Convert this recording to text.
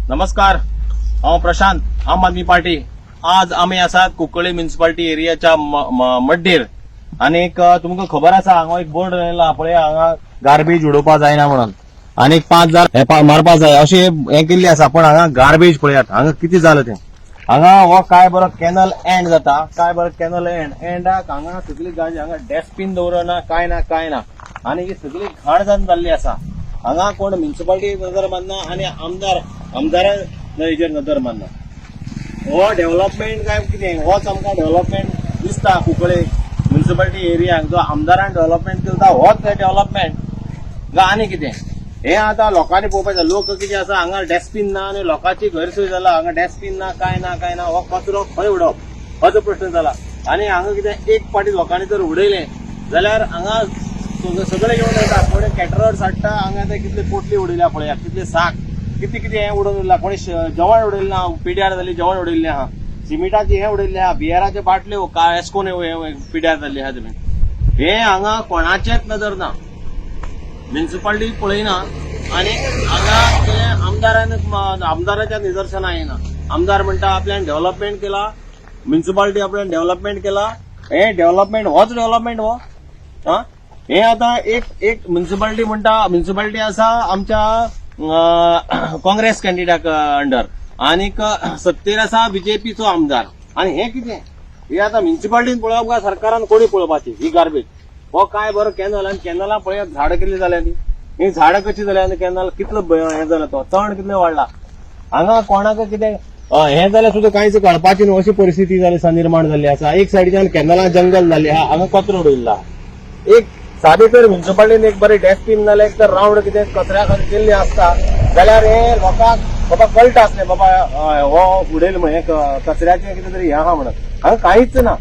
नमस्कार, हांव प्रशांत, आम आदमी पार्टी. आज आमी आसात कुंकळ्ळी म्युनिसिपालिटी एरियाच्या मड्डेर आनीक तुमकां खबर आसा, हांगा एक बोर्ड लायला पळय, हांगा गार्बेज उडोवपा जायना म्हणून आनीक 5,000 हे मारपा जाय अशें हें केल्लें आसा. पण हांगा गार्बेज पळयात, हांगा कितें जालां तें. हांगा हो काय बरो कॅनल एंड जाता, काय बरो कॅनल एंड एंडाक हांगा सगळी गाडी, हांगा डस्टबीन दवरना, काय ना काय ना, आनी ही सगळी घाण जावन जाल्ली आसा. हांगा कोण म्युनिसिपालिटी नजर मारना आनी आमदारा हेजेर नदर मारना. हो डेव्हलपमेंट काय कितें? होच आमकां डेव्हलपमेंट दिसता कुंकळे म्युनिसिपालिटी एरियाक? जो आमदारान डेव्हलपमेंट केला होच डेव्हलपमेंट काय आनी कितें? हे आतां लोकांनी पळोवपाचें. लोक कितें आसा, हांगा डस्टबीन ना आनी लोकांची गैरसोय जाला. हांगा डस्टबीन ना, काय ना काय ना. हो कचरो खंय उडोवप होचो प्रश्न जाला. आनी हांगा कितें, एक पाटी लोकांनी जर उडयलें जाल्यार हांगा सगळे येवन वयता. कोणी कॅटरर्स हाडटा हांगा, ते कितले पोटली उडयल्या पळयात, कितले साक, कितें कितें हें उडोवन उरला. कोणी जेवण उडयलें ना, पिड्यार जाली जेवण उडयल्लें आहा, सिमिटाची हें उडयल्लें आहा, बियराचे बाटल्यो काय एस्कोन हे पिड्यार जाल्ली आहा. तुमी हे हांगा कोणाचेच नदर ना, म्युनिसिपालिटी पळयना आनी हांगा ते आमदारान आमदाराच्या निदर्शना येना. आमदार म्हणटा आपल्यान डेव्हलपमेंट केला, म्युनिसिपालिटी आपल्यान डेव्हलपमेंट केला. हे डेव्हलपमेंट, होच डेव्हलपमेंट हो? हा, हे आता एक एक म्युनिसिपालिटी म्हणटा, म्युनिसिपालिटी आसा आमच्या काँग्रेस कॅन्डिडेटाक अंडर आनीक सत्तेर आसा बीजेपीचो आमदार. आनी हे कितें? हे आतां म्युनिसिपालिटीन पळोवप काय सरकारान कोणी पळोवपाची ही गार्बेज? हो काय बरो कॅनल आनी कॅनला पळयात, झाडां कितली जाल्या ती. ही झाडां कशी जाल्या आनी कॅनल कितलो हें जाला, तो तण कितले वाडला. हांगा कोणाक कितें हें जाल्यार सुद्दां कांयच कळपाची न्हू अशी परिस्थिती जाली आसा, निर्माण जाल्ली आसा. एक सायडीच्यान कॅनला जंगल जाल्ली आहा, हांगा कचरो उडयल्लो आहा. एक सादी तर म्युनिसिपालिटीन एक बरें डस्टबीन जाल्यार एक तर रावंड कितें कचऱ्या खातीर केल्ली आसता जाल्यार हे लोकांक बाबा कळटा आसलें, बाबा हो उडयल म्हण हें कचऱ्याचें कितें तरी हें आहा म्हणून. हांगा कांयच ना.